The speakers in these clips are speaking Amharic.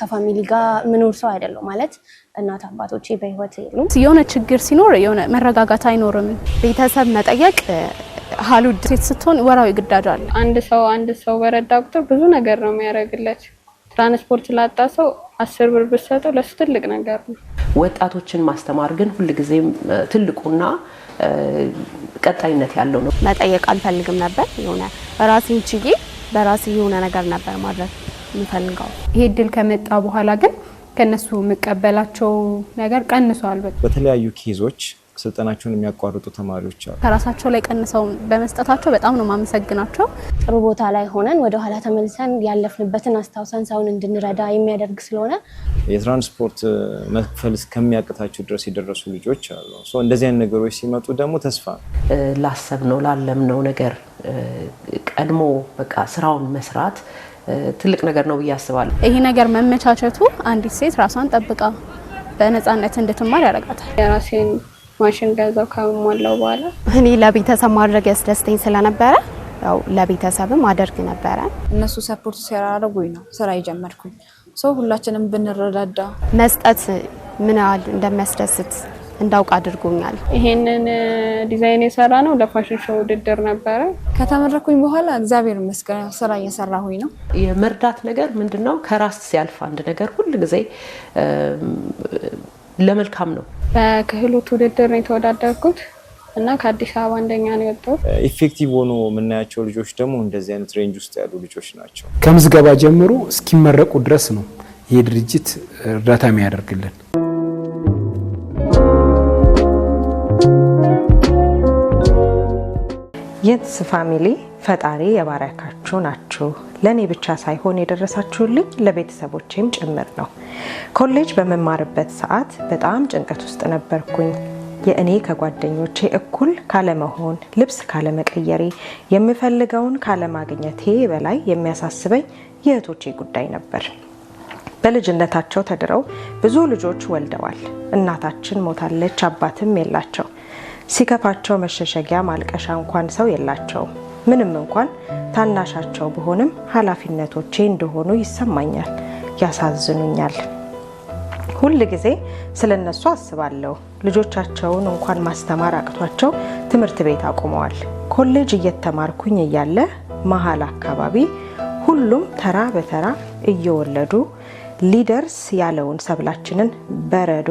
ከ family ጋር ምኖር ሰው አይደለሁም። ማለት እናት አባቶቼ በህይወት የሉም። የሆነ ችግር ሲኖር የሆነ መረጋጋት አይኖርም። ቤተሰብ መጠየቅ አልወድም። ሴት ስትሆን ወራዊ ግዳጅ አለ። አንድ ሰው በረዳ ቁጥር ብዙ ነገር ነው የሚያደርግለት። ትራንስፖርት ላጣ ሰው 10 ብር ብትሰጠው ለሱ ትልቅ ነገር ነው። ወጣቶችን ማስተማር ግን ሁልጊዜም ትልቁና ቀጣይነት ያለው ነው። መጠየቅ አልፈልግም ነበር። የሆነ ራሴን ችዬ በራሴ የሆነ ነገር ነበር ማድረግ የምፈልገው። ይሄ እድል ከመጣ በኋላ ግን ከነሱ የምቀበላቸው ነገር ቀንሷል። በጣም። በተለያዩ case ኦች ስልጠናቸውን የሚያቋርጡ ተማሪዎች አሉ። ከራሳቸው ላይ ቀንሰው በመስጠታቸው በጣም ነው የማመሰግናቸው። ጥሩ ቦታ ላይ ሆነን ወደኋላ ተመልሰን ያለፍንበትን አስታውሰን ሰውን እንድንረዳ የሚያደርግ ስለሆነ። የትራንስፖርት መክፈል እስከሚያቅታቸው ድረስ የደረሱ ልጆች አሉ። So እንደዚህ አይነት ነገሮች ሲመጡ ደግሞ ተስፋ ነው። ላሰብነው ላለምነው ነገር ቀድሞ በቃ ስራውን መስራት ትልቅ ነገር ነው ብዬ አስባለሁ። ይሄ ነገር መመቻቸቱ አንዲት ሴት ራሷን ጠብቃ በነፃነት እንድትማር ያደርጋታል። የራሴን ማሽን ገዛው ከሞላው በኋላ። እኔ ለቤተሰብ ማድረግ ያስደስተኝ ስለነበረ ያው ለቤተሰብም አደርግ ነበረ። እነሱ support ሲያደርጉኝ ነው ስራ የጀመርኩኝ። So ሁላችንም ብንረዳዳ። መስጠት ምን ያህል እንደሚያስደስት እንዳውቅ አድርጎኛል። ይሄንን ዲዛይን የሰራነው ለ fashion show ውድድር ነበረ። ከተመረኩኝ በኋላ እግዚአብሔር ይመስገን ስራ እየሰራሁኝ ነው። የመርዳት ነገር ምንድን ነው? ከራስ ሲያልፍ አንድ ነገር ሁል ጊዜ ለመልካም ነው። በክህሎት ውድድር ነው የተወዳደርኩት እና ከአዲስ አበባ አንደኛ ነው የወጣሁት። Effective ሆኖ የምናያቸው ልጆች ደግሞ እንደዚህ አይነት range ውስጥ ያሉ ልጆች ናቸው። ከምዝገባ ጀምሮ እስኪመረቁ ድረስ ነው ይህ ድርጅት እርዳታ የሚያደርግልን። የትስ family፣ ፈጣሪ የባረካችሁ ናችሁ። ለእኔ ብቻ ሳይሆን የደረሳችሁልኝ ለቤተሰቦቼም ጭምር ነው። ኮሌጅ በምማርበት ሰዓት በጣም ጭንቀት ውስጥ ነበርኩኝ። የእኔ ከጓደኞቼ እኩል ካለመሆን፣ ልብስ ካለመቀየሬ፣ የምፈልገውን ካለማግኘቴ በላይ የሚያሳስበኝ የእህቶቼ ጉዳይ ነበር። በልጅነታቸው ተድረው ብዙ ልጆች ወልደዋል። እናታችን ሞታለች፣ አባትም የላቸው። ሲከፋቸው መሸሸጊያ ማልቀሻ እንኳን ሰው የላቸውም። ምንም እንኳን ታናሻቸው ብሆንም ኃላፊነቶቼ እንደሆኑ ይሰማኛል፣ ያሳዝኑኛል። ሁል ጊዜ ስለ እነሱ አስባለሁ። ልጆቻቸውን እንኳን ማስተማር አቅቷቸው ትምህርት ቤት አቁመዋል። ኮሌጅ እየተማርኩኝ እያለ መሀል አካባቢ ሁሉም ተራ በተራ እየወለዱ ሊደርስ ያለውን ሰብላችንን በረዶ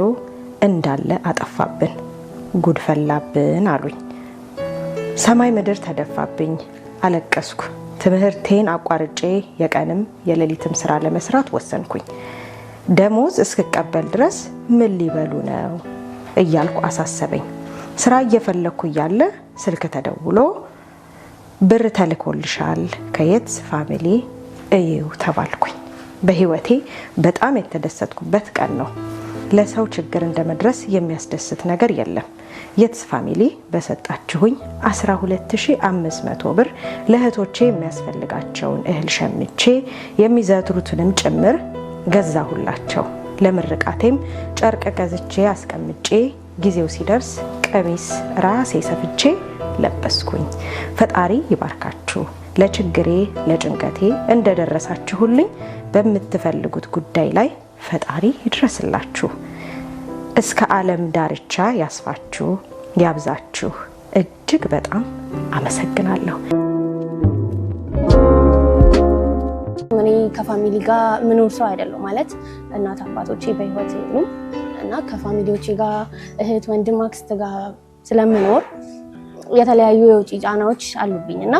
እንዳለ አጠፋብን። ጉድ ፈላብን አሉኝ። ሰማይ ምድር ተደፋብኝ። አለቀስኩ። ትምህርቴን አቋርጬ የቀንም የሌሊትም ስራ ለመስራት ወሰንኩኝ። ደሞዝ እስክቀበል ድረስ ምን ሊበሉ ነው እያልኩ አሳሰበኝ። ስራ እየፈለግኩ እያለ ስልክ ተደውሎ ብር ተልኮልሻል ከየትስ family እይው ተባልኩኝ። በህይወቴ በጣም የተደሰትኩበት ቀን ነው። ለሰው ችግር እንደ መድረስ የሚያስደስት ነገር የለም። የትስ family በሰጣችሁኝ 12,500 ብር ለእህቶቼ የሚያስፈልጋቸውን እህል ሸምቼ የሚዘትሩትንም ጭምር ገዛሁላቸው። ለምርቃቴም ጨርቅ ገዝቼ አስቀምጬ ጊዜው ሲደርስ ቀሚስ ራሴ ሰፍቼ ለበስኩኝ። ፈጣሪ ይባርካችሁ። ለችግሬ ለጭንቀቴ እንደደረሳችሁልኝ በምትፈልጉት ጉዳይ ላይ ፈጣሪ ይድረስላችሁ። እስከ ዓለም ዳርቻ ያስፋችሁ፣ ያብዛችሁ። እጅግ በጣም አመሰግናለሁ። እኔ ከ family ጋር ምኖር ሰው አይደለሁም። ማለት እናት አባቶቼ በህይወት የሉም እና ከ family ዎቼ ጋር እህት፣ ወንድም፣ አክስት ጋር ስለምኖር የተለያዩ የውጭ ጫናዎች አሉብኝ እና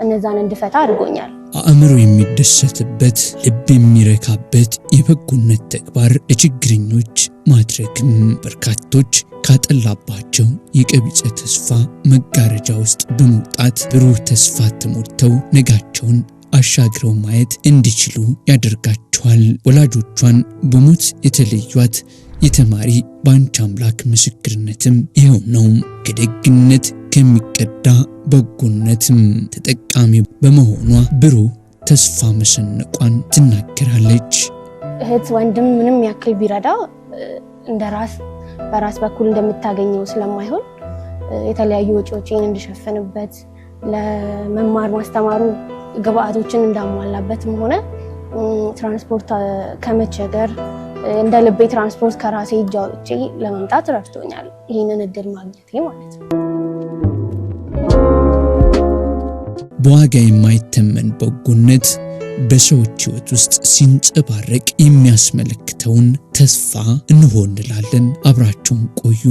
እነዛን እንድፈታ አድርጎኛል። አእምሮ የሚደሰትበት፣ ልብ የሚረካበት የበጎነት ተግባር ለችግረኞች ማድረግም በርካቶች ካጠላባቸው የቀቢጸ ተስፋ መጋረጃ ውስጥ በመውጣት ብሩህ ተስፋ ተሞልተው ነጋቸውን አሻግረው ማየት እንዲችሉ ያደርጋቸዋል። ወላጆቿን በሞት የተለዩት የተማሪ በአንቺ አምላክ ምስክርነትም ይኸው ነው። ከደግነት ከሚቀዳ በጎነትም ተጠቃሚ በመሆኗ ብሩህ ተስፋ መሰነቋን ትናገራለች። እህት ወንድም ምንም ያክል ቢረዳ እንደ ራስ በራስ በኩል እንደምታገኘው ስለማይሆን የተለያዩ ወጪዎችን እንድሸፍንበት፣ ለመማር ማስተማሩ ግብአቶችን እንዳሟላበትም ሆነ ትራንስፖርት ከመቸገር እንደ ልቤ ትራንስፖርት ከራሴ እጅ አውጥቼ ለመምጣት ረድቶኛል። ይህንን እድል ማግኘቴ ማለት ነው። በዋጋ የማይተመን በጎነት በሰዎች ሕይወት ውስጥ ሲንጸባረቅ የሚያስመለክተውን ተስፋ እንሆ እንላለን። አብራችሁን ቆዩ።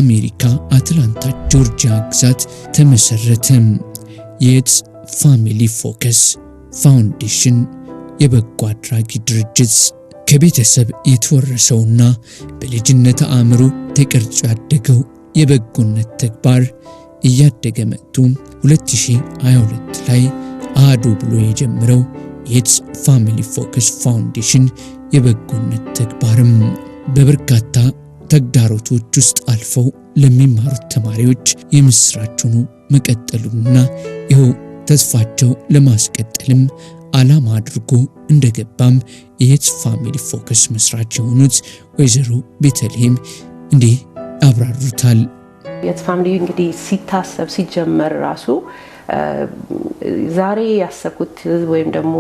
በአሜሪካ አትላንታ ጆርጂያ ግዛት ተመሰረተ። የየትስ Family Focus Foundation የበጎ አድራጊ ድርጅት ከቤተሰብ የተወረሰውና በልጅነት አእምሮ ተቀርጾ ያደገው የበጎነት ተግባር እያደገ መጥቶ 2022 ላይ አሃዱ ብሎ የጀመረው የየትስ Family Focus Foundation የበጎነት ተግባርም በበርካታ ተግዳሮቶች ውስጥ አልፈው ለሚማሩት ተማሪዎች የምስራች ሆኖ መቀጠሉንና ይኸው ተስፋቸው ለማስቀጠልም ዓላማ አድርጎ እንደገባም የየትስ Family Focus መስራች የሆኑት ወይዘሮ ቤተልሔም እንዲህ ያብራሩታል። የትስ Family እንግዲህ ሲታሰብ ሲጀመር ራሱ ዛሬ ያሰብኩት ወይም ደግሞ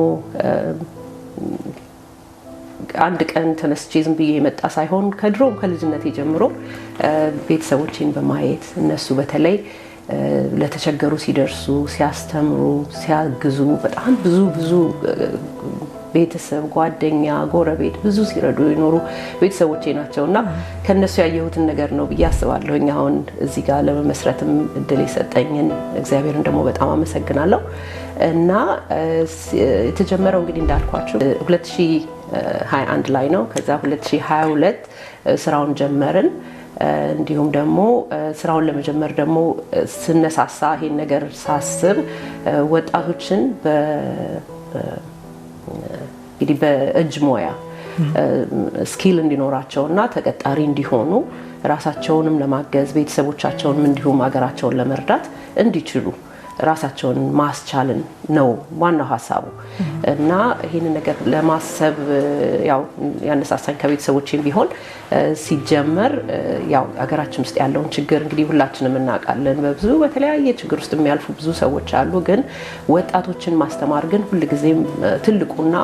አንድ ቀን ተነስቼ ዝም ብዬ የመጣ ሳይሆን ከድሮም ከልጅነቴ ጀምሮ ቤተሰቦቼን በማየት፣ እነሱ በተለይ ለተቸገሩ ሲደርሱ፣ ሲያስተምሩ፣ ሲያግዙ፣ በጣም ብዙ ብዙ ቤተሰብ፣ ጓደኛ፣ ጎረቤት ብዙ ሲረዱ የኖሩ ቤተሰቦቼ ናቸው እና ከእነሱ ያየሁትን ነገር ነው ብዬ አስባለሁኝ። አሁን እዚህ ጋር ለመመስረትም እድል የሰጠኝን እግዚአብሔርን ደግሞ በጣም አመሰግናለሁ። እና የተጀመረው እንግዲህ እንዳልኳችሁ 2021 ላይ ነው። ከዛ 2022 ስራውን ጀመርን። እንዲሁም ደግሞ ስራውን ለመጀመር ደግሞ ስነሳሳ፣ ይሄን ነገር ሳስብ ወጣቶችን እንግዲህ በእጅ ሙያ skill እንዲኖራቸው እና ተቀጣሪ እንዲሆኑ፣ ራሳቸውንም ለማገዝ፣ ቤተሰቦቻቸውንም እንዲሁም ሀገራቸውን ለመርዳት እንዲችሉ ራሳቸውን ማስቻልን ነው ዋናው ሀሳቡ። እና ይህንን ነገር ለማሰብ ያው ያነሳሳኝ ከቤተሰቦቼም ቢሆን ሲጀመር ያው ሀገራችን ውስጥ ያለውን ችግር እንግዲህ ሁላችንም እናውቃለን። በብዙ በተለያየ ችግር ውስጥ የሚያልፉ ብዙ ሰዎች አሉ። ግን ወጣቶችን ማስተማር ግን ሁልጊዜም ትልቁና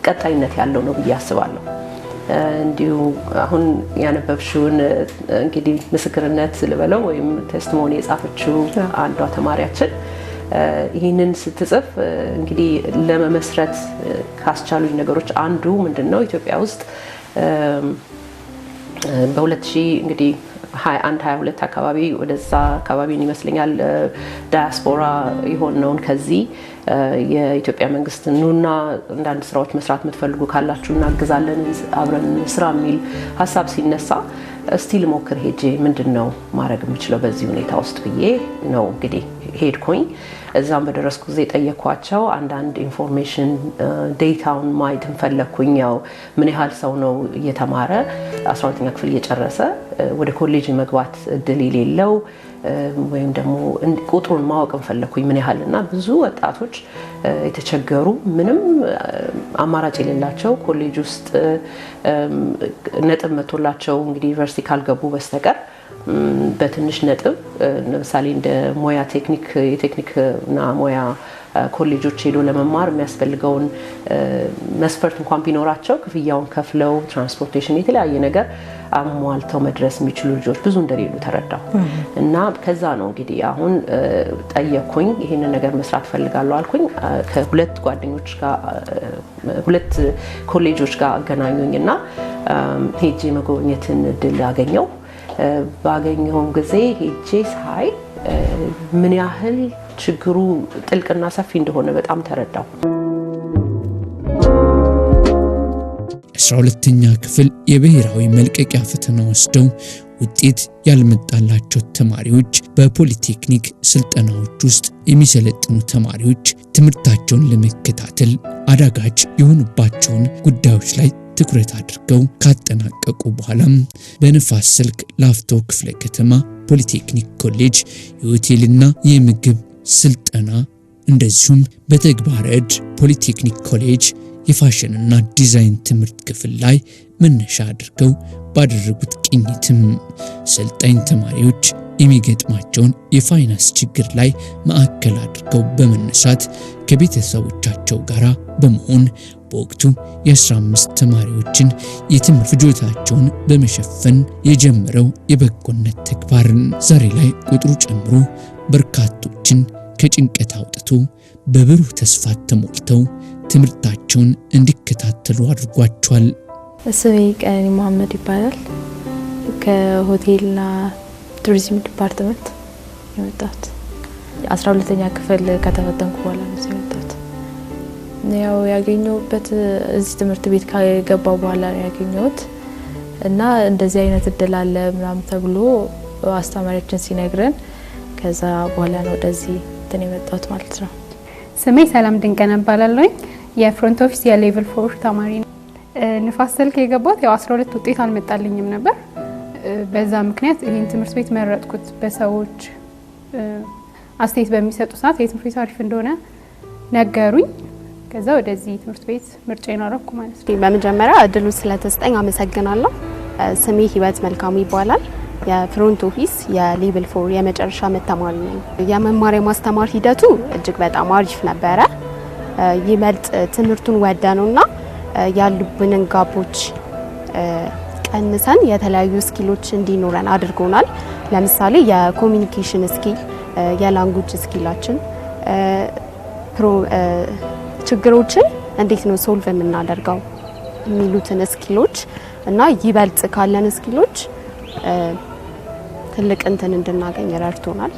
ቀጣይነት ያለው ነው ብዬ አስባለሁ። እንዲሁ አሁን ያነበብሽውን እንግዲህ ምስክርነት ልበለው ወይም testimony የጻፈችው አንዷ ተማሪያችን ይህንን ስትጽፍ እንግዲህ ለመመስረት ካስቻሉኝ ነገሮች አንዱ ምንድን ነው፣ ኢትዮጵያ ውስጥ በ2000 እንግዲህ 21 22 አካባቢ፣ ወደዛ አካባቢ ይመስለኛል፣ ዳያስፖራ የሆነውን ከዚህ የኢትዮጵያ መንግስት ኑና አንዳንድ ስራዎች መስራት የምትፈልጉ ካላችሁ እናግዛለን፣ አብረን ስራ የሚል ሀሳብ ሲነሳ እስቲ ልሞክር ሄጄ፣ ምንድን ነው ማድረግ የምችለው በዚህ ሁኔታ ውስጥ ብዬ ነው እንግዲህ ሄድኩኝ። እዛም በደረስኩ ጊዜ ጠየኳቸው። አንዳንድ information data ውን ማየት ፈለግኩኝ። ያው ምን ያህል ሰው ነው እየተማረ 12ኛ ክፍል እየጨረሰ ወደ ኮሌጅ መግባት እድል የሌለው ወይም ደግሞ ቁጥሩን ማወቅ ፈለግኩኝ ምን ያህል። እና ብዙ ወጣቶች የተቸገሩ፣ ምንም አማራጭ የሌላቸው፣ ኮሌጅ ውስጥ ነጥብ መቶላቸው እንግዲህ ዩኒቨርሲቲ ካልገቡ በስተቀር በትንሽ ነጥብ ለምሳሌ እንደ ሙያ ቴክኒክ፣ የቴክኒክ እና ሙያ ኮሌጆች ሄዶ ለመማር የሚያስፈልገውን መስፈርት እንኳን ቢኖራቸው ክፍያውን ከፍለው transportation፣ የተለያየ ነገር አሟልተው መድረስ የሚችሉ ልጆች ብዙ እንደሌሉ ተረዳሁ። እና ከዛ ነው እንግዲህ አሁን ጠየኩኝ። ይህንን ነገር መስራት ፈልጋለሁ አልኩኝ። ከሁለት ጓደኞች ጋር ሁለት ኮሌጆች ጋር አገናኙኝ እና ሄጄ መጎብኘትን እድል አገኘው። ባገኘውም ጊዜ ሄጄ ሳይ ምን ያህል ችግሩ ጥልቅና ሰፊ እንደሆነ በጣም ተረዳው። የ12ኛ ክፍል የብሔራዊ መልቀቂያ ፈተና ወስደው ውጤት ያልመጣላቸው ተማሪዎች፣ በፖሊቴክኒክ ስልጠናዎች ውስጥ የሚሰለጥኑ ተማሪዎች ትምህርታቸውን ለመከታተል አዳጋች የሆኑባቸውን ጉዳዮች ላይ ትኩረት አድርገው ካጠናቀቁ በኋላም በንፋስ ስልክ ላፍቶ ክፍለ ከተማ ፖሊቴክኒክ ኮሌጅ የሆቴልና የምግብ ስልጠና፣ እንደዚሁም በተግባረ ዕድ ፖሊቴክኒክ ኮሌጅ የፋሽንና ዲዛይን ትምህርት ክፍል ላይ መነሻ አድርገው ባደረጉት ቅኝትም ሰልጣኝ ተማሪዎች የሚገጥማቸውን የፋይናንስ ችግር ላይ ማዕከል አድርገው በመነሳት ከቤተሰቦቻቸው ጋር በመሆን በወቅቱ የ15 ተማሪዎችን የትምህርት ፍጆታቸውን በመሸፈን የጀመረው የበጎነት ተግባር ዛሬ ላይ ቁጥሩ ጨምሮ በርካቶችን ከጭንቀት አውጥቶ በብሩህ ተስፋ ተሞልተው ትምህርታቸውን እንዲከታተሉ አድርጓቸዋል። ስሜ ቀነኒ መሀመድ ይባላል። ከሆቴልና ቱሪዝም department የመጣሁት 12ኛ ክፍል ከተፈተንኩ በኋላ ነው እዚህ የመጣሁት። ያው ያገኘሁበት እዚህ ትምህርት ቤት ከገባሁ በኋላ ነው ያገኘሁት እና እንደዚህ አይነት እድል አለ ምናምን ተብሎ አስተማሪያችን ሲነግረን ከዛ በኋላ ነው ወደዚህ እንትን የመጣሁት ማለት ነው። ስሜ ሰላም ድንቅነህ እባላለሁኝ። የ front office የ level 4 ተማሪ ነኝ። ንፋስ ስልክ የገባሁት ያው 12 ውጤት አልመጣልኝም ነበር። በዛ ምክንያት ይህን ትምህርት ቤት መረጥኩት። በሰዎች አስተያየት በሚሰጡ ሰዓት የትምህርት ቤት አሪፍ እንደሆነ ነገሩኝ። ከዛ ወደዚህ ትምህርት ቤት ምርጫዬን አደረኩ ማለት ነው። በመጀመሪያ እድሉ ስለተሰጠኝ አመሰግናለሁ። ስሜ ህይወት መልካሙ ይባላል። የ front office የ level 4 የመጨረሻ ዓመት ተማሪ ነኝ። የመማር የማስተማር ሂደቱ እጅግ በጣም አሪፍ ነበረ። ይበልጥ ትምህርቱን ወደነውና ያሉብንን gap ኦች ቀንሰን የተለያዩ skill ኦች እንዲኖረን አድርጎናል። ለምሳሌ የ communication skill፣ የ language skill ኣችን፣ ችግሮችን እንዴት ነው solve የምናደርገው የሚሉትን skill ኦች እና ይበልጥ ካለን skill ኦች ትልቅ እንትን እንድናገኝ ረድቶናል።